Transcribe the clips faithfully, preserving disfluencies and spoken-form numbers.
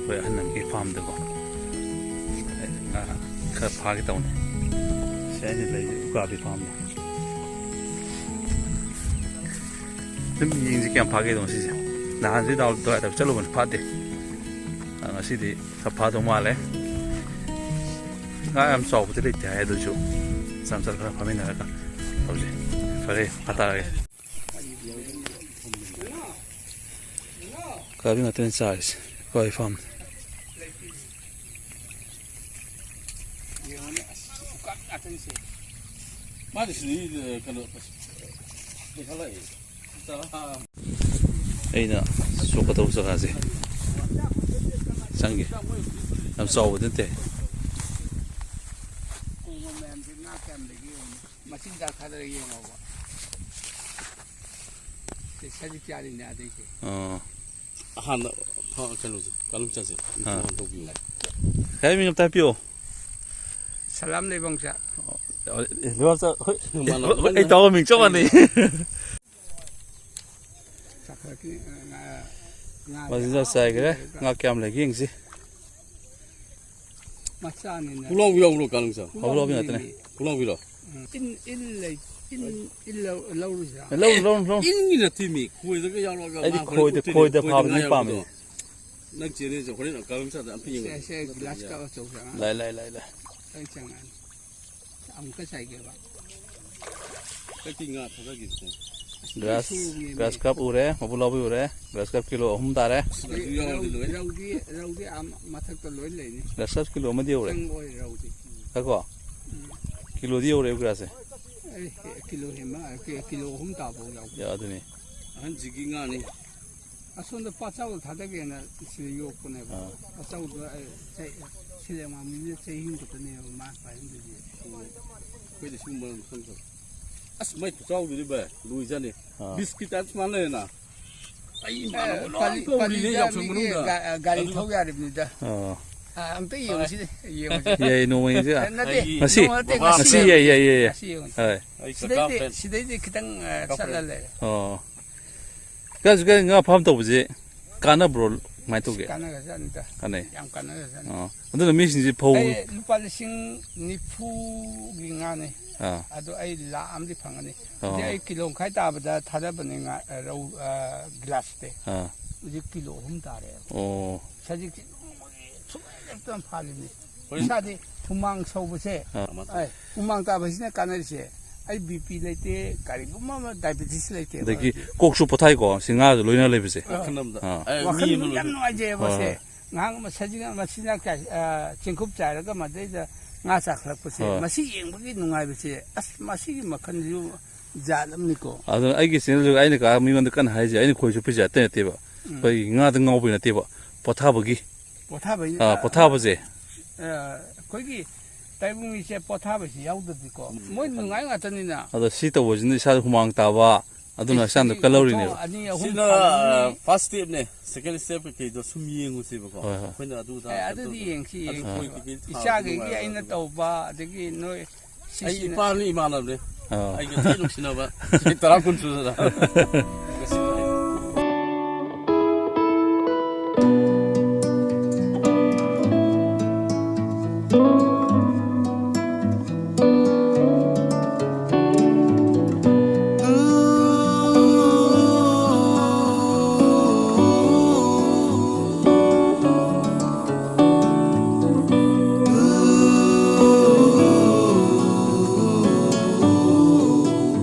ꯑꯩꯈꯣꯏ ꯑꯍꯟ ꯑꯃꯒꯤ ꯐꯥꯝꯗꯀꯣ ꯉꯥ ꯈꯔ ꯐꯥꯒꯦ ꯇꯧꯅꯤ꯫ ꯁꯤ ꯑꯩꯅ ꯂꯩꯔꯤꯁꯦ ꯎꯀꯥꯕꯤ ꯐꯥꯝꯗ꯫ ꯑꯗꯨꯝ ꯌꯦꯡꯁꯤ ꯀꯌꯥꯝ ꯐꯥꯒꯦꯗꯣ ꯉꯁꯤꯁꯦ꯫ ꯅꯍꯥꯟꯁꯤ ꯗꯥꯎ ꯑꯗꯨꯋꯥꯏꯗ ꯆꯠꯂꯨꯕꯅꯤ, ꯐꯥꯗꯦ꯫ ꯑ, ꯉꯁꯤꯗꯤ ꯈꯔ ꯐꯥꯗꯧ ꯃꯥꯜꯂꯦ꯫ ꯉꯥ ꯌꯥꯝ ꯆꯥꯎꯕꯗꯤ ꯂꯩꯇꯦ ꯍꯥꯏ, ꯑꯗꯨꯁꯨ ꯃꯆꯥ ꯃꯆꯥ ꯈꯔ ꯐꯥꯃꯤꯟꯅꯔꯒ ꯇꯧꯁꯦ꯫ ꯐꯔꯦ, ꯐꯥ ꯇꯥꯔꯒꯦ꯫ ꯎꯀꯥꯕꯤ ꯉꯥꯛꯇꯅꯤ ꯆꯥꯔꯤꯁꯦ, ꯎꯀꯥꯕꯤ ꯐꯥꯝ꯫ ꯌꯦꯡꯉꯨꯅꯦ, ꯑꯁ, ꯎꯀꯥꯕꯤ ꯉꯥꯛꯇꯅꯤꯁꯦ꯫ ꯃꯥꯗꯤ ꯁꯤꯗꯤ, ꯑ, ꯀꯩꯅꯣ, ꯑꯁ, ꯂꯩꯈꯠꯂꯛꯑꯦ꯫ ꯑꯩꯅ ꯁꯣꯛꯀꯗꯧꯕ ꯖꯒꯥꯁꯦ ꯆꯪꯒꯦ꯫ ꯌꯥꯝ ꯆꯥꯎꯕꯗꯤ ꯅꯠꯇꯦ꯫ ꯀꯣꯡꯕ ꯃꯌꯥꯝꯁꯦ ꯉꯥ ꯀꯌꯥꯝ ꯂꯩꯒꯦ ꯌꯦꯡꯉꯨꯅꯦ꯫ ꯃꯆꯤꯟꯖꯥꯛ ꯊꯥꯗꯔꯒ ꯌꯦꯡꯉꯣꯕ꯫ ꯁꯤ ꯁꯖꯤꯛ ꯆꯥꯔꯤꯅꯦ ꯑꯗꯩꯁꯦ꯫ ꯑꯥ꯫ ꯑꯍꯥꯟꯕ ꯐ-, ꯀꯩꯅꯣꯁꯦ, ꯀꯥꯂꯨꯝꯆꯥꯁꯦ, ꯑꯥ꯫ ꯐꯣꯟ ꯇꯧꯕꯤꯌꯨ꯫ ꯀꯩ ꯃꯤꯡ ꯑꯝꯇ ꯍꯥꯏꯕꯤꯌꯣ꯫ ꯁꯂꯥꯝ ꯂꯩꯕꯝꯁꯦ꯫ ꯑꯣ, ꯑꯦ, ꯂꯩꯕꯝꯁꯦ, ꯍꯣꯏ, ꯃꯥꯟꯅꯕ ꯍꯣꯏ, ꯑꯩ ꯇꯥꯕ ꯃꯤꯡ ꯆꯞ ꯃꯥꯟꯅꯩ꯫ ꯆꯥꯈꯠꯂꯛꯈꯤꯅꯤ, ꯉꯥ, ꯉꯥ ꯃꯆꯤꯟꯖꯥꯛ ꯆꯥꯏꯈ꯭ꯔꯦ꯫ ꯉꯥ ꯀꯌꯥꯝ ꯂꯩꯒꯦ ꯌꯦꯡꯁꯤ꯫ ꯃꯆꯥꯅꯤꯅ꯫ ꯄꯨꯛꯂꯥꯎꯕꯤ ꯌꯥꯎꯕ꯭ꯔꯣ, ꯀꯥꯂꯨꯡꯆꯥ? ꯄꯨꯛꯂꯥꯎꯕꯤ ꯉꯥꯛꯇꯅꯦ꯫ ꯄꯨꯛꯂꯥꯎꯕꯤꯔꯣ? ꯎꯝ꯫ ꯏꯟ, ꯏꯟ ꯂꯩ, ꯏꯟ, ꯏꯟ ꯂꯧ-, ꯂꯧꯔꯨꯁꯤꯔꯥ? ꯂꯧꯔꯨ, ꯂꯧꯔꯨ, ꯂꯧꯔꯨ꯫ ꯏꯟꯒꯤ ꯅꯠꯇꯦꯃꯤ, ꯈꯣꯏꯗꯒ ꯌꯥꯎꯔꯒ ꯑꯩꯗꯤ ꯉꯥ ꯍꯣꯔꯦꯟ ꯈꯣꯏꯗ, ꯎꯠꯇꯣꯏꯅꯦ, ꯈꯣꯏꯗ ꯈꯣꯏꯗ ꯐꯥꯕꯗꯨꯅ ꯉꯥ ꯌꯥꯎꯕꯗꯣ꯫ ꯄꯥꯝꯃꯦ꯫ ꯅꯪ ꯆꯦꯅꯦꯁꯦ, ꯍꯣꯔꯦꯟ ꯀꯥꯂꯨꯡꯆꯥꯗ ꯑꯝꯇ ꯌꯦꯡꯉꯣ꯫ ꯁꯦ, ꯁꯦ, ꯒꯤꯂꯥꯁ ꯀꯞ ꯑꯆꯧꯕ ꯑꯃ꯫ ꯂꯩ, ꯂꯩ, ꯂꯩ, ꯂꯩ꯫ ꯑꯩ ꯆꯪꯉꯛꯑꯅꯤ꯫ ꯑꯃꯨꯛꯀ ꯆꯥꯏꯒꯦꯕ꯫ ꯀꯩꯀꯩ ꯉꯥ ꯊꯥꯗꯒꯦ? ꯒ꯭ꯔꯥꯁ, ꯁꯨꯒꯦꯃꯦ꯫ ꯒ꯭ꯔꯥꯁ ꯀꯞ ꯎꯔꯦ, ꯃꯄꯨꯛꯂꯥꯎꯕꯤ ꯎꯔꯦ, ꯒ꯭ꯔꯥꯁ ꯀꯞ ꯀꯤꯂꯣ ꯑꯍꯨꯝ ꯇꯥꯔꯦ꯫ ꯑꯁ, ꯑꯗꯨ ꯌꯥꯎꯔꯗꯤ ꯂꯣꯏꯔꯦ꯫ ꯔꯧꯗꯤ, ꯔꯧꯗꯤ ꯑꯥ ꯃꯊꯛꯇ ꯂꯣꯏ ꯂꯩꯅꯤ꯫ ꯒ꯭ꯔꯥꯁ ꯀꯞ ꯀꯤꯂꯣ ꯑꯃꯗꯤ ꯌꯧꯔꯦ꯫ ꯆꯪꯉꯛꯑꯣꯏ ꯔꯧꯗꯤ꯫ ꯉꯥꯏꯈꯣ꯫ ꯎꯝ꯫ ꯀꯤꯂꯣꯗꯤ ꯌꯧꯔꯦ ꯒ꯭ꯔꯥꯁꯁꯦ꯫ ꯑꯩ ꯀꯤꯂꯣ ꯍꯦꯟꯕ, ꯀꯤ-, ꯀꯤꯂꯣ ꯑꯍꯨꯝ ꯇꯥꯕ ꯌꯥꯎꯏ꯫ ꯌꯥ, ꯑꯗꯨꯅꯤ꯫ ꯑꯍꯟꯁꯤꯒꯤ ꯉꯥꯅꯤ꯫ ꯑꯁꯣꯝꯗ ꯄꯥꯆꯥꯎꯗ ꯊꯥꯗꯒꯦꯅ ꯁꯤꯗ ꯌꯣꯛꯄꯅꯦꯕ꯫ ꯑꯥ꯫ ꯄꯥꯆꯥꯎꯗꯣ ꯑꯩ ꯆꯍꯤ, ꯁꯤꯂꯦꯡ ꯃꯥꯡꯕꯤꯁꯤꯅ ꯆꯍꯤ ꯑꯃ ꯈꯛꯇꯅꯦꯕ ꯃꯥ ꯄꯥꯏꯍꯟꯗꯣꯏꯁꯦ꯫ ꯑꯩꯈꯣꯏꯗꯤ ꯁꯤꯒꯨꯝꯕ ꯑꯃ ꯈꯪꯗꯕ꯫ ꯑꯁ, ꯃꯩ ꯈꯨꯆꯥꯎꯗꯨꯗꯤ ꯚꯥꯏ, ꯂꯣꯏꯖꯥꯠꯅꯤ꯫ ꯑꯥ꯫ ꯕꯤꯁꯀꯤꯠ ꯇꯥꯏꯞ ꯁꯨꯃꯥꯏꯅ ꯂꯩꯔꯦꯅ꯫ ꯑꯩ ꯏꯃꯥꯟꯅꯕ ꯑꯦ, ꯂꯣꯏ ꯄꯥꯂꯤ-, ꯀꯧꯔꯤꯅꯦ ꯄꯥꯂꯤꯗ ꯌꯥꯎꯁꯪ ꯃꯤꯒꯤ ꯃꯅꯨꯡꯗ꯫ ꯒꯥ-, ꯒꯥꯔꯤ ꯑꯗꯨꯒ ꯊꯧ ꯌꯥꯔꯤꯕꯅꯤꯗ꯫ ꯑꯣ꯫ ꯑꯥ, ꯑꯝꯇ ꯌꯦꯡꯉꯨꯁꯤꯅꯦ, ꯌꯦꯡꯉꯨꯁꯤ꯫ ꯌꯥꯏ, ꯅꯣꯡꯃ ꯌꯦꯡꯁꯤ꯫ ꯑꯦ, ꯅꯠꯇꯦ, ꯑꯩꯒꯤ ꯉꯁꯤ? ꯅꯣꯡꯃ ꯅꯠꯇꯦ, ꯕꯕꯥ ꯉꯁꯤ ꯉꯁꯤ ꯐ꯭ꯔꯦꯟ꯫ ꯌꯥꯏ, ꯌꯥꯏ, ꯌꯥꯏ, ꯌꯥꯏ꯫ ꯉꯁꯤ ꯌꯦꯡꯉꯨꯁꯤ꯫ ꯍꯣꯏ꯫ ꯑꯩ ꯀꯀꯥ ꯁꯤꯗꯩꯗꯤ, ꯐ꯭ꯔꯦꯟ꯫ ꯁꯤꯗꯩꯗꯤ ꯈꯤꯇꯪ, ꯑ, ꯀꯀꯥ ꯆꯠꯂ ꯐ꯭ꯔꯦꯟ꯫ ꯂꯩꯔꯦ꯫ ꯑꯣ꯫ ꯀꯥꯁꯨ ꯀꯥꯏ ꯉꯥ ꯐꯥꯝ ꯇꯧꯕꯁꯦ ꯀꯥꯟꯅꯕ꯭ꯔꯣ? ꯀꯃꯥꯏꯅ ꯇꯧꯒꯦ? ꯀꯥꯟꯅꯒ꯭ꯔꯖꯥꯠꯅꯤꯗ꯫ ꯀꯥꯟꯅꯩ꯫ ꯌꯥꯝ ꯀꯥꯟꯅꯒ꯭ꯔꯖꯥꯠꯅꯤ꯫ ꯑꯣ꯫ ꯑꯗꯨꯅ ꯃꯤꯁꯤꯡꯁꯦ ꯐꯧ ꯑꯩ ꯂꯨꯄꯥ ꯂꯤꯁꯤꯡ ꯅꯤꯐꯨꯒꯤ ꯉꯥꯅꯤ꯫ ꯑꯥ꯫ ꯑꯗꯣ ꯑꯩ ꯂꯥꯈ ꯑꯃꯗꯤ ꯐꯪꯒꯅꯤ꯫ ꯑꯣ꯫ ꯍꯧꯖꯤꯛ ꯑꯩ ꯀꯤꯂꯣ ꯃꯈꯥꯏ ꯇꯥꯕꯗ ꯊꯥꯗꯕꯅꯤ ꯉꯥ, ꯑ, ꯔꯧ, ꯑ, ꯒ꯭ꯂꯥꯁꯇꯤ꯫ ꯑꯥ꯫ ꯍꯧꯖꯤꯛ ꯀꯤꯂꯣ ꯑꯍꯨꯝ ꯇꯥꯔꯦ꯫ ꯑꯣ꯫ ꯁꯖꯤꯛꯁꯤ ꯅꯣꯡꯃꯒꯤ ꯁꯨꯡꯂꯦꯞ ꯂꯦꯞꯇꯅ ꯐꯥꯜꯂꯤꯅꯤ꯫ ꯏꯁꯥꯗꯤ ꯍꯨꯃꯥꯡ ꯁꯧꯕꯁꯦ, ꯑꯥ꯫ ꯑꯩ ꯍꯨꯃꯥꯡ ꯇꯥꯕꯁꯤꯅ ꯀꯥꯟꯅꯔꯤꯁꯦ꯫ ꯑꯩ ꯕꯤ ꯄꯤ ꯂꯩꯇꯦ, ꯀꯔꯤꯒꯨꯝꯕ ꯑꯃ ꯗꯥꯏꯕꯦꯇꯤꯁ ꯂꯩꯇꯦꯕ ꯑꯗꯒꯤ ꯑꯩꯗꯤ꯫ ꯀꯣꯛꯁꯨ ꯄꯣꯊꯥꯏꯀꯣ, ꯁꯤ ꯉꯥꯁꯨ ꯂꯣꯏꯅ ꯂꯩꯕꯁꯦ꯫ ꯋꯥꯈꯜ ꯑꯃꯗ ꯑꯥ꯫ ꯑꯦ, ꯃꯤ ꯋꯥꯈꯜ ꯑꯃ ꯌꯥꯝ ꯂꯣꯏ- ꯅꯨꯡꯉꯥꯏꯖꯩꯑꯕ ꯍꯣꯏ, ꯁꯦ꯫ ꯍꯣꯏ꯫ ꯉꯥꯏꯍꯥꯛ ꯑꯃ ꯁꯖꯤꯛ ꯃꯆꯤꯟꯖꯥꯛ ꯆꯥꯏ-, ꯑ, ꯆꯦꯡꯀꯨꯞ ꯆꯥꯏꯔꯒ ꯃꯗꯩꯗ ꯉꯥ ꯆꯥꯈꯠꯂꯛꯄꯁꯦ, ꯍꯣꯏ꯫ ꯃꯁꯤ ꯌꯦꯡꯕꯒꯤ ꯅꯨꯡꯉꯥꯏꯕꯁꯦ, ꯑꯁ, ꯃꯁꯤꯒꯤ ꯃꯈꯜꯁꯨ ꯖꯥꯠ ꯑꯃꯅꯤꯀꯣ꯫ ꯑꯗꯨꯅ ꯑꯩꯒꯤ ꯆꯦꯅꯦꯜꯁꯨ ꯑꯩꯅ ꯀꯥ ꯃꯤꯉꯣꯟꯗ ꯀꯟꯅ ꯍꯥꯏꯁꯦ, ꯑꯩꯅ ꯈꯣꯏ ꯆꯣꯞꯄꯤꯁꯦ ꯑꯇꯩ ꯅꯠꯇꯦꯕ꯫ ꯑꯩꯈꯣꯏ ꯉꯥꯗ ꯉꯥꯎꯕꯩ ꯅꯠꯇꯦꯕ, ꯄꯣꯊꯥꯕꯒꯤ꯫ ꯄꯣꯊꯥꯕꯩ-, ꯑꯥ, ꯑ, ꯄꯣꯊꯥꯕꯁꯦ꯫ ꯑ, ꯑꯩꯈꯣꯏꯒꯤ ꯇꯥꯏꯕꯪ ꯃꯤꯁꯦ ꯄꯣꯊꯥꯕꯁꯤ ꯌꯥꯎꯗ꯭ꯔꯗꯤꯀꯣ, ꯃꯣꯏ ꯅꯨꯡꯉꯥꯏ ꯉꯥꯛꯇꯅꯤꯅ꯫ ꯑꯗꯣ ꯁꯤ ꯇꯧꯕꯁꯤꯅ ꯏꯁꯥꯗ ꯍꯨꯃꯥꯡ ꯇꯥꯕ, ꯑꯗꯨꯅ ꯍꯛꯆꯥꯡꯗ ꯀꯜꯍꯧꯔꯤꯅꯦꯕ꯫ ꯑꯅꯤ ꯑꯍꯨꯝ ꯁꯤꯅ ꯊꯥꯕꯅꯤ꯫ ꯐꯥꯔꯁ ꯁ꯭ꯇꯦꯞꯅꯦ꯫ ꯁꯦꯀꯦꯟ ꯁ꯭ꯇꯦꯞ ꯀꯩꯀꯩꯗꯣ ꯁꯨꯝ ꯌꯦꯡꯉꯨꯁꯦꯕ꯫ ꯍꯣꯏ, ꯍꯣꯏ꯫ ꯑꯩꯈꯣꯏꯅ ꯑꯗꯨꯗ ꯑꯦ, ꯑꯗꯨꯗꯤ ꯌꯦꯡꯁꯤ, ꯑꯗꯨ ꯌꯦꯡꯁꯤ꯫ ꯈꯣꯏ ꯀꯩꯀꯩ ꯊꯥꯕꯗꯤ ꯏꯆꯥꯈꯩꯒꯤ ꯅꯨꯡꯉꯥꯏꯕ ꯑꯩꯅ ꯑꯗꯨꯒ꯫ ꯇꯧꯕ, ꯑꯗꯒꯤ ꯅꯣꯏ ꯑꯩ ꯁꯤꯁꯤꯅ ꯏꯄꯥꯅꯤ ꯏꯃꯥꯟꯅꯕꯅꯦ꯫ ꯑꯩꯒ ꯊꯤ ꯅꯨꯡꯁꯤꯅꯕ ꯆꯍꯤ ꯇꯔꯥ ꯀꯨꯟ ꯁꯨꯗꯅ꯫ ꯉꯁꯤ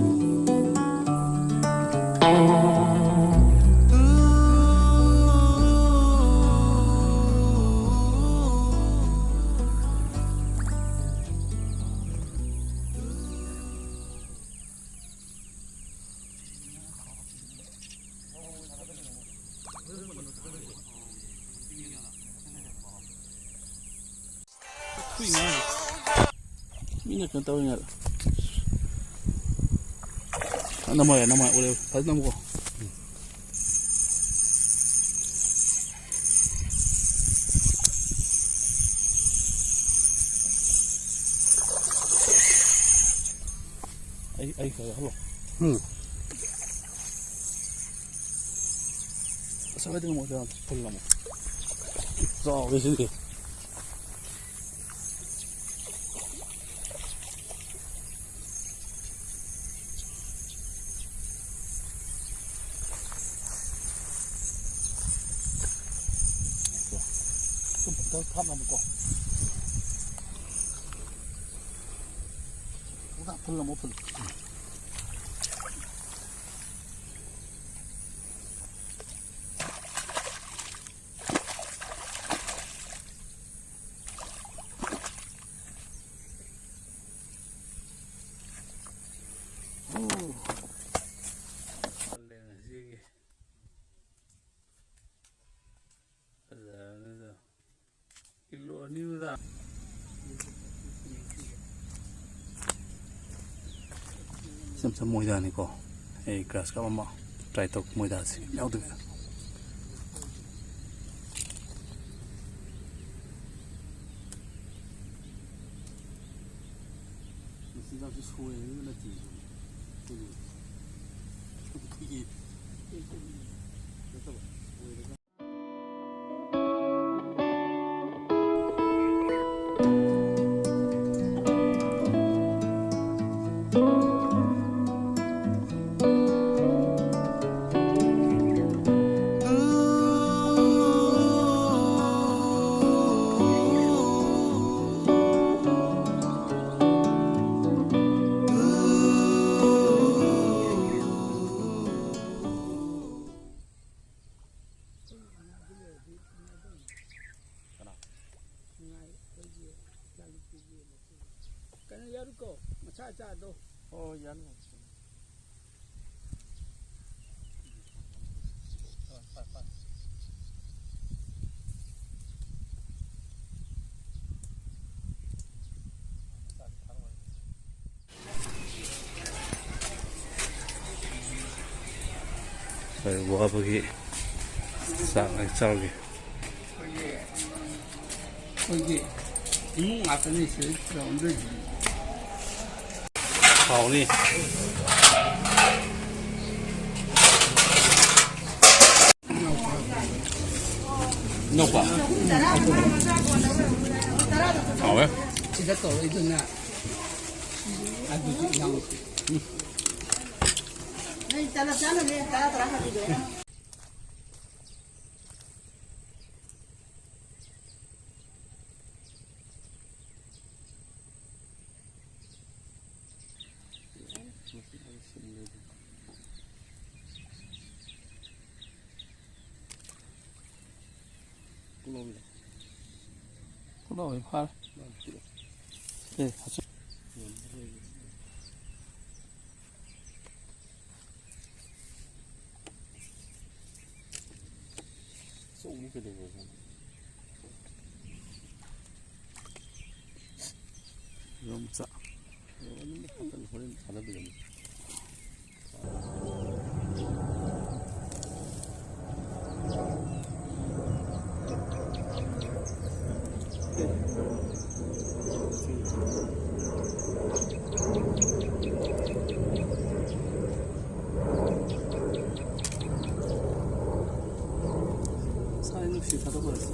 ꯃꯤꯅ ꯀꯩꯅꯣ ꯇꯧꯔꯤꯉꯩꯗ꯫ ꯅꯝꯃꯣ, ꯅꯝꯃꯣ, ꯎꯔꯦ꯫ ꯐꯖꯅ ꯅꯝꯃꯨꯀꯣ꯫ ꯑꯩ, ꯑꯩ ꯈꯔ ꯍꯜꯂꯣ꯫ ꯎꯝ꯫ ꯆꯥꯕꯗꯤ ꯉꯝꯃꯣꯏꯗ, ꯐꯨꯜ ꯑꯃꯨꯛ꯫ ꯆꯥꯎꯔꯦ ꯁꯤꯗꯤ꯫ ꯁꯨꯝ ꯐꯖꯅ ꯊꯥꯞꯅꯕꯀꯣ꯫ ꯐꯨꯜ ꯑꯃꯨꯛ ꯐꯨꯜ꯫ ꯐꯖꯔꯅꯤꯗ꯫ ꯀꯤꯂꯣ ꯑꯅꯤꯗꯨꯗ꯫ ꯏꯆꯝ ꯆꯝ ꯃꯣꯏꯗꯥꯅꯤꯀꯣ꯫ ꯑꯩ ꯒ꯭ꯔꯥꯁ ꯀꯞ ꯑꯃ ꯇ꯭ꯔꯥꯏ ꯇꯧ ꯃꯣꯏꯗꯥꯁꯤ ꯌꯥꯎꯗꯕꯤꯗ꯫ ꯃꯆꯤꯟꯖꯥꯛꯁꯨ ꯁꯣꯏꯔꯒ ꯅꯠꯇꯦ꯫ ꯑꯩꯈꯣꯏꯒꯤ, ꯑꯩꯈꯣꯏꯒꯤ ꯅꯠꯇꯕ, ꯁꯣꯏꯔꯒ꯫ ꯀꯅꯥ? ꯉꯥꯏ ꯑꯩꯈꯣꯏꯒꯤ ꯏꯆꯥꯅꯨꯄꯤꯒꯤ ꯃꯆꯦ꯫ ꯀꯩꯅꯣ ꯌꯥꯔꯨꯀꯣ, ꯃꯁꯥ ꯆꯥꯗꯣ꯫ ꯍꯣꯏ, ꯍꯣꯏ, ꯌꯥꯅꯤ꯫ ꯍꯣꯏ, ꯐꯔꯦ, ꯐꯔꯦ꯫ ꯍꯣꯏ, ꯋꯥꯕꯒꯤ ꯆꯥꯛ ꯍꯦꯛ ꯆꯥꯔꯨꯒꯦ꯫ ꯑꯩꯈꯣꯏꯒꯤ ꯏꯃꯨꯡ ꯉꯥꯛꯇꯅꯤ ꯁꯤꯗ ꯇꯧꯔꯝꯗꯣꯏꯁꯤ꯫ ꯍꯥꯎꯅꯤ꯫ ꯏꯅꯧꯄꯥ꯫ ꯍꯥꯎꯋꯦ꯫ ꯁꯤꯗ ꯇꯧꯔꯛꯏꯗꯨꯅ ꯑꯗꯨꯁꯨ ꯏꯅꯥꯎ꯫ ꯅꯣꯏ ꯇꯂꯞ ꯆꯥꯅꯕꯅꯦ ꯇꯔꯥ ꯇꯔꯥ ꯍꯥꯞꯄꯤꯗꯣ꯫ ꯄꯨꯂꯥꯎꯕꯤ ꯐꯥꯔꯦ꯫ ꯑꯦ, ꯑꯁ-, ꯑꯆꯧꯕ ꯀꯩꯗꯧꯕ꯭ꯔꯣ? ꯌꯣꯡꯆꯥꯛ꯫ ꯍꯣꯔꯦꯟ ꯊꯥꯗꯕꯤꯔꯝꯃꯨ꯫ ꯁꯥꯏ ꯅꯨꯡꯁꯤꯠ ꯊꯥꯗꯣꯛꯈ꯭ꯔꯁꯤ꯫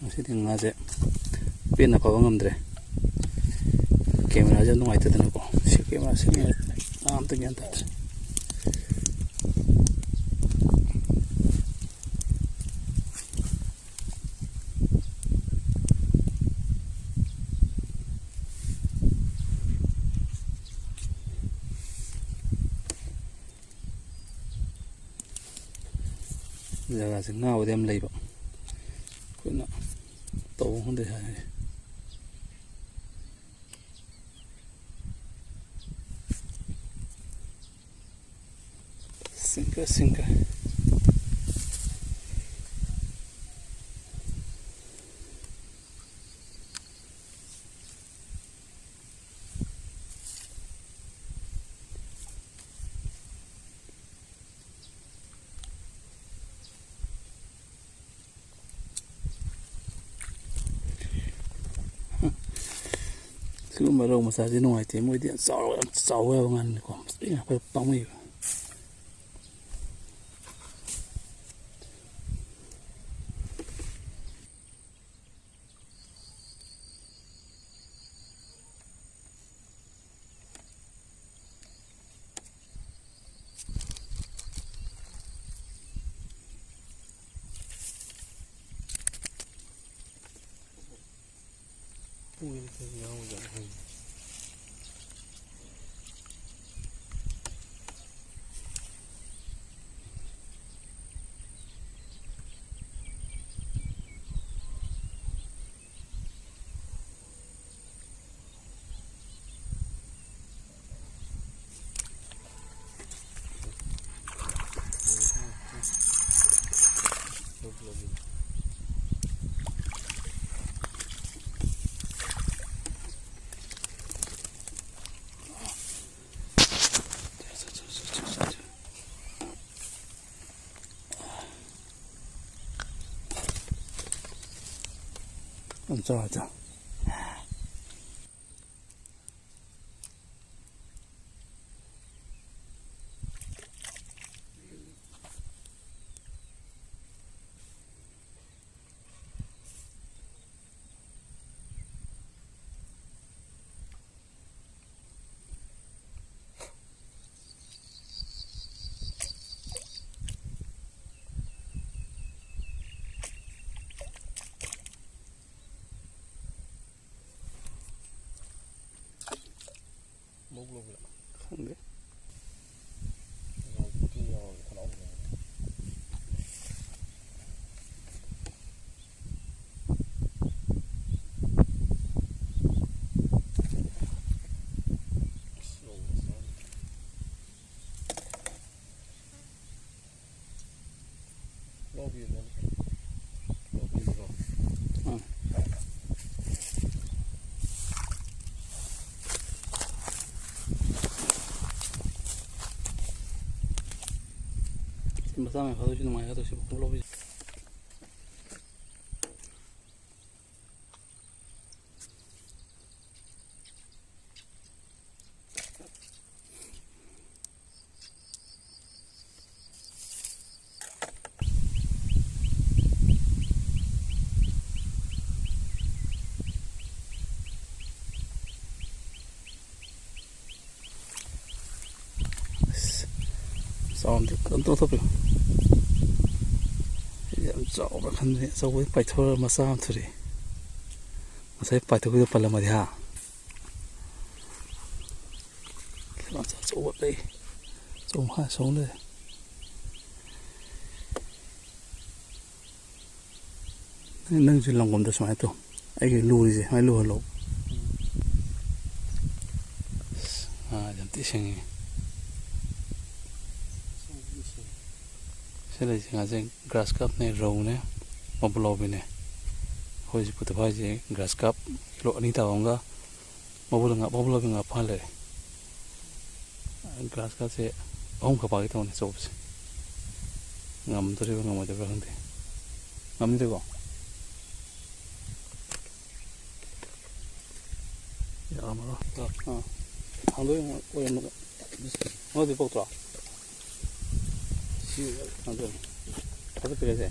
ꯉꯁꯤꯗꯤ ꯉꯥꯁꯦ ꯄꯦꯟꯅ ꯐꯥꯕ ꯉꯝꯗ꯭ꯔꯦ꯫ ꯀꯦꯃꯦꯔꯥꯁꯦ ꯌꯥꯝ ꯅꯨꯡꯉꯥꯏꯇꯗꯅꯀꯣ, ꯁꯤ ꯀꯦꯃꯦꯔꯥꯁꯦ ꯉꯥ ꯑꯝꯇ ꯒ꯭ꯌꯥꯟ ꯇꯥꯗ꯭ꯔꯦ꯫ ꯖꯒꯥꯁꯦ ꯉꯥꯕꯨꯗꯤ ꯌꯥꯝ ꯂꯩꯕ, ꯑꯩꯈꯣꯏꯅ ꯇꯧꯕ ꯈꯪꯗꯦ ꯍꯥꯏ꯫ ꯁꯤꯡꯒ ꯁꯤꯡꯒ꯫ ꯁꯤꯒꯨꯝꯕ ꯔꯧ ꯃꯆꯥꯁꯦ ꯅꯨꯡꯉꯥꯏꯇꯦ, ꯃꯣꯏꯗꯤ ꯌꯥꯝ ꯆꯥꯎꯔ, ꯌꯥꯝ ꯆꯥꯎꯕ ꯌꯥꯕ ꯉꯥꯅꯤꯀꯣ, ꯃꯁꯤꯡ ꯌꯥꯝ ꯄꯥꯝꯃꯨꯏꯕ꯫ ꯈꯪꯗꯦ꯫ ꯎꯝ꯫ ꯃꯆꯥ ꯃꯌꯥꯝ ꯐꯥꯗꯣꯏꯁꯤ ꯅꯨꯡꯉꯥꯏꯒꯗꯧꯁꯤ ꯄꯨꯂꯞ ꯂꯧꯕꯤꯁꯤ꯫ ꯑꯁ, ꯆꯥꯎꯔꯝꯗꯦ, ꯀꯩꯅꯣ ꯇꯧꯊꯣꯛꯄꯤꯌꯨ꯫ ꯑꯩꯗꯤ ꯌꯥꯝ ꯆꯥꯎꯕ꯭ꯔꯥ ꯈꯟꯕꯅꯦ, ꯑꯆꯧꯕꯗꯤ ꯄꯥꯏꯊꯣꯔꯛꯑ ꯃꯆꯥ ꯑꯃ ꯊꯣꯔꯛꯑꯦ꯫ ꯉꯁꯥꯏ ꯄꯥꯏꯊꯣꯛꯈꯤꯕꯗꯣ ꯄꯜꯂꯝꯃꯗꯤ ꯍꯥ? ꯃꯆꯥ ꯑꯆꯧꯕ ꯂꯩ꯫ ꯑꯆꯧꯕ ꯍꯥ, ꯑꯆꯧꯕ ꯂꯩ꯫ ꯅꯪ-, ꯅꯪꯁꯨ ꯂꯪꯒꯣꯝꯗ ꯁꯨꯃꯥꯏꯅ ꯇꯧ꯫ ꯑꯩꯒꯤ ꯂꯨꯔꯤꯁꯦ ꯁꯨꯃꯥꯏꯅ ꯂꯨꯍꯜꯂꯣ꯫ ꯑꯁ, ꯉꯥ ꯌꯥꯝ ꯊꯤ ꯁꯦꯡꯉꯤ꯫ ꯁꯤ ꯂꯩꯁꯦ ꯉꯥꯁꯦ grass carpꯅꯦ, ꯔꯧꯅꯦ, ꯃꯕꯨꯛ ꯂꯥꯎꯕꯤꯅꯦ꯫ ꯑꯩꯈꯣꯏ ꯍꯧꯖꯤꯛ ꯄꯨꯊꯣꯛ ꯍꯥꯏꯁꯦ grass carp ꯀꯤꯂꯣ ꯑꯅꯤ ꯇꯥꯕ ꯑꯃꯒ ꯃꯕꯨꯛ ꯉꯥ, ꯃꯕꯨꯛ ꯂꯥꯎꯕꯤ ꯉꯥ ꯐꯥ ꯂꯩꯔꯦ꯫ Grass carpꯁꯦ ꯑꯍꯨꯝꯈꯛ ꯐꯥꯒꯦ ꯇꯧꯕꯅꯤ ꯑꯆꯧꯕꯁꯦ꯫ ꯉꯝꯗꯣꯔꯤꯕ꯭ꯔꯥ ꯉꯝꯃꯣꯏꯗꯣꯔꯤꯕ꯭ꯔꯥ ꯈꯪꯗꯦ꯫ ꯉꯝꯅꯤꯗꯀꯣ? ꯌꯥꯔꯝꯃꯔꯣꯏ꯫ ꯑꯥ, ꯑꯥ꯫ ꯍꯥꯡꯗꯣꯛ ꯌꯦꯡꯉꯣ, ꯑꯣꯏꯔꯝꯃꯒ꯫ ꯃꯣꯏꯗꯤ ꯄꯣꯛꯇ꯭ꯔꯣ? ꯁꯤ ꯍꯥꯡꯗꯣꯛ ꯌꯦꯡꯉꯣ꯫ ꯊꯥꯗꯠꯄꯤꯔꯁꯦ꯫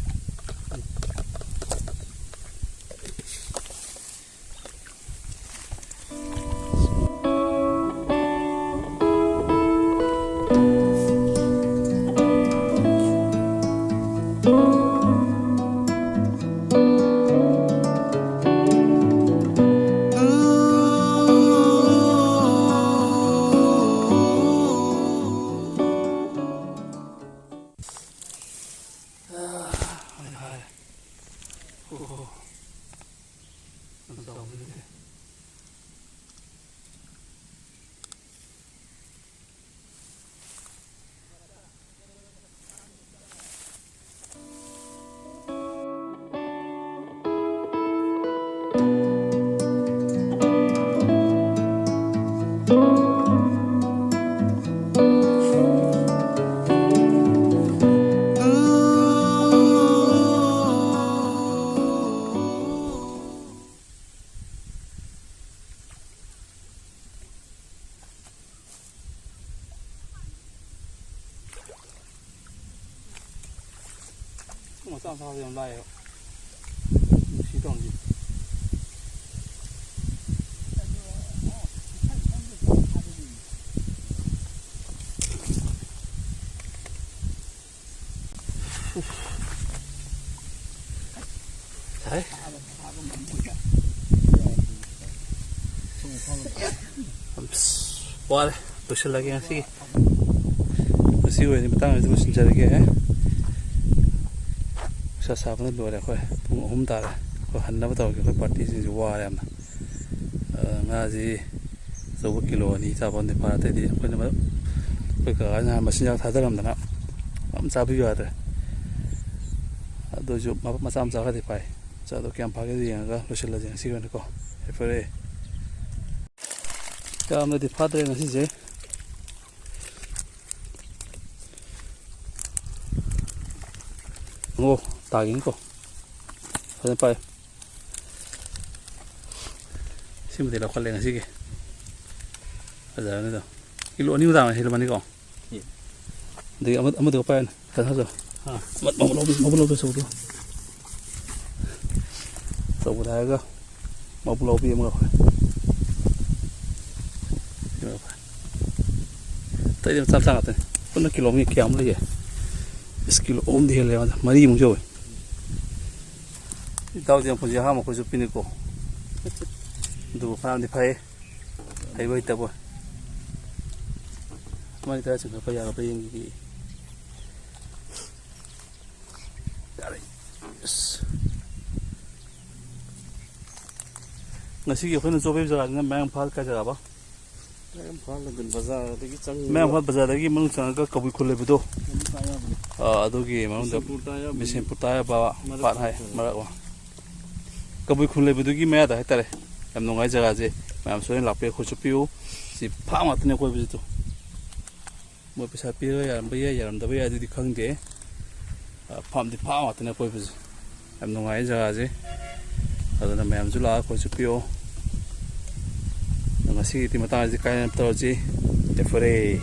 ꯃꯆꯥ ꯃꯆꯥꯁꯦ ꯌꯥꯝ ꯂꯥꯛꯑꯦꯕ꯫ ꯅꯨꯡꯁꯤ ꯇꯧꯔꯤꯁꯦ꯫ ꯁꯥꯏ꯫ ꯑꯁ, ꯋꯥꯔꯦ꯫ ꯂꯣꯏꯁꯤꯜꯂꯒꯦ ꯉꯁꯤꯒꯤ꯫ ꯉꯁꯤ ꯑꯣꯏꯅ ꯃꯇꯥꯡ ꯑꯁꯤꯗ ꯂꯣꯏꯁꯤꯟꯖꯔꯒꯦ꯫ ꯅꯨꯡꯁꯥ ꯁꯥꯕꯅ ꯂꯣꯏꯔꯦ꯫ ꯑꯩꯈꯣꯏ ꯄꯨꯡ ꯑꯍꯨꯝ ꯇꯥꯔꯦ꯫ ꯑꯩꯈꯣꯏ ꯍꯟꯅꯕ ꯇꯧꯔꯒꯦ꯫ ꯑꯩꯈꯣꯏ ꯄꯥꯔꯇꯤꯁꯤꯡꯁꯦ ꯋꯥꯔꯦ ꯌꯥꯝꯅ꯫ ꯑ, ꯉꯥꯁꯤ ꯑꯆꯧꯕ ꯀꯤꯂꯣ ꯑꯅꯤ ꯆꯥꯕ ꯑꯃꯗꯤ ꯐꯥꯔꯦ꯫ ꯑꯇꯩꯗꯤ ꯑꯩꯈꯣꯏꯅ ꯃ-, ꯑꯩꯈꯣꯏ ꯀꯀꯥꯁꯤꯅ ꯃꯆꯤꯟꯖꯥꯛ ꯊꯥꯗꯔꯝꯗꯅ ꯌꯥꯝ ꯆꯥꯕꯤꯌꯨ ꯌꯥꯗ꯭ꯔꯦ꯫ ꯑꯗꯨ ꯑꯣꯏꯁꯨ ꯃ-, ꯃꯆꯥ ꯃꯆꯥ ꯈꯔꯗꯤ ꯐꯥꯏ꯫ ꯆꯥꯗꯣ ꯀꯌꯥꯝ ꯐꯥꯒꯦꯗꯣ ꯌꯦꯡꯉꯒ ꯂꯣꯏꯁꯤꯜꯂꯁꯦ ꯉꯁꯤꯒꯤ ꯑꯣꯏꯅꯀꯣ꯫ ꯐꯔꯦ ꯐꯔꯦ꯫ ꯌꯥꯝꯅꯗꯤ ꯐꯥꯗ꯭ꯔꯦ ꯉꯁꯤꯁꯦ꯫ ꯑꯣ, ꯇꯥꯒꯤꯅꯤꯀꯣ꯫ ꯐꯖꯅ ꯄꯥꯏ꯫ ꯁꯤꯃꯗꯤ ꯂꯧꯈꯠꯂꯦ ꯉꯁꯤꯒꯤ꯫ ꯐꯖꯔꯅꯤꯗꯣ꯫ ꯀꯤꯂꯣ ꯑꯅꯤꯃꯨꯛ ꯇꯥꯔꯝꯒꯅꯤ, ꯍꯦꯜꯂꯝꯃꯅꯤꯀꯣ꯫ ꯑꯗꯒꯤ ꯑꯃ-, ꯑꯃꯗꯨꯒ ꯄꯥꯏꯌꯨꯅꯦ꯫ ꯀꯩꯅꯣ ꯇꯧ꯫ ꯑꯥ꯫ ꯃ-, ꯃꯕꯨꯛ ꯂꯧꯕꯤ-, ꯃꯕꯨꯛ ꯂꯧꯕꯤ ꯑꯆꯧꯕꯗꯣ꯫ ꯑꯆꯧꯕꯗ ꯍꯥꯏꯔꯒ ꯃꯕꯨꯛ ꯂꯧꯕꯤ ꯑꯃꯒ ꯐꯥꯏ꯫ ꯁꯤꯃꯒ ꯐꯥꯏ꯫ ꯑꯇꯩꯗꯤ ꯃꯆꯥ ꯃꯆꯥ ꯉꯥꯛꯇꯅꯤ꯫ ꯄꯨꯟꯅ ꯀꯤꯂꯣ ꯑꯃꯒꯤ ꯀꯌꯥꯃꯨꯛ ꯂꯩꯒꯦ? ꯏꯁ, ꯀꯤꯂꯣ ꯑꯍꯨꯝꯗꯤ ꯍꯦꯜꯂꯦ ꯃꯥꯗꯤ꯫ ꯃꯔꯤꯃꯨꯛ ꯌꯧꯋꯦ꯫ ꯏꯇꯥꯎꯗꯤ ꯌꯥꯝ ꯐꯖꯩ, ꯑꯍꯥꯟꯕ ꯑꯩꯈꯣꯏꯁꯨ ꯄꯤꯅꯤꯀꯣ꯫ ꯑꯗꯨꯕꯨ ꯐꯅꯌꯥꯝꯗꯤ ꯐꯩ꯫ ꯍꯩꯕ ꯍꯩꯇꯕ꯫ ꯑꯃꯅꯤ ꯇꯔꯥ ꯆꯤꯡꯈꯠꯄ ꯌꯥꯒꯗ꯭ꯔꯥ ꯌꯦꯡꯈꯤꯒꯦ꯫ ꯌꯥꯔꯦ꯫ ꯑꯁ꯫ ꯉꯁꯤꯒꯤ ꯑꯩꯈꯣꯏꯅ ꯆꯣꯞꯄꯤꯕ ꯖꯒꯥꯁꯤꯅ ꯃꯌꯥꯡ ꯏꯝꯐꯥꯜ ꯀꯥꯏ ꯖꯒꯥꯕ? ꯃꯌꯥꯡ ꯏꯝꯐꯥꯜ ꯕꯖꯥꯔꯗꯒꯤ ꯆꯪꯉꯒ ꯃꯌꯥꯡ ꯏꯝꯐꯥꯜ ꯕꯖꯥꯔꯗꯒꯤ ꯃꯅꯨꯡ ꯆꯪꯉꯒ ꯀꯕꯨꯏ ꯈꯨꯜ ꯂꯩꯕꯗꯣ, ꯑꯗꯨꯝ ꯀꯥ ꯌꯥꯕꯅꯦ꯫ ꯑꯥ, ꯑꯗꯨꯒꯤ ꯃꯅꯨꯡꯗ ꯕꯤꯁꯦꯝꯄꯨꯔ ꯇꯥ ꯌꯥꯕꯅꯦ꯫ ꯕꯤꯁꯦꯝꯄꯨꯔ ꯇꯥ ꯌꯥꯕ ꯃꯔꯛ ꯄꯥꯠ ꯍꯥꯏ, ꯃꯔꯛ꯫ ꯃꯔꯛ ꯑꯣ꯫ ꯀꯕꯨꯏ ꯈꯨꯜ ꯂꯩꯕꯗꯨꯒꯤ ꯃꯌꯥꯗ ꯍꯥꯏꯇꯥꯔꯦ꯫ ꯌꯥꯝ ꯅꯨꯡꯉꯥꯏ ꯖꯒꯥꯁꯦ꯫ ꯃꯌꯥꯝꯁꯨ ꯂꯣꯏꯅ ꯂꯥꯛꯄꯤꯌꯨ, ꯑꯩꯈꯣꯏꯁꯨ ꯄꯤꯌꯨ꯫ ꯁꯤ ꯐꯥꯝ ꯉꯥꯛꯇꯅꯦ ꯑꯀꯣꯏꯕꯁꯤꯗꯣ꯫ ꯃꯣꯏ ꯄꯩꯁꯥ ꯄꯤꯔꯒ ꯌꯥꯔꯝꯕ ꯌꯥꯏ, ꯌꯥꯔꯝꯗꯕ ꯌꯥꯏ, ꯑꯗꯨꯗꯤ ꯈꯪꯗꯦ꯫ ꯑ, ꯐꯥꯝꯗꯤ ꯐꯥꯝ ꯉꯥꯛꯇꯅꯦ ꯑꯀꯣꯏꯕꯁꯦ꯫ ꯌꯥꯝ ꯅꯨꯡꯉꯥꯏ ꯖꯒꯥꯁꯦ꯫ ꯑꯗꯨꯅ ꯃꯌꯥꯝꯁꯨ ꯂꯥꯛꯑꯒ ꯑꯩꯈꯣꯏꯁꯨ ꯄꯤꯌꯣ꯫ ꯑꯗꯣ ꯉꯁꯤꯒꯤꯗꯤ ꯃꯇꯥꯡ ꯑꯁꯤꯗ ꯀꯥꯏꯅ ꯇꯧꯔꯁꯤ꯫ ꯌꯥꯏꯐꯔꯦ꯫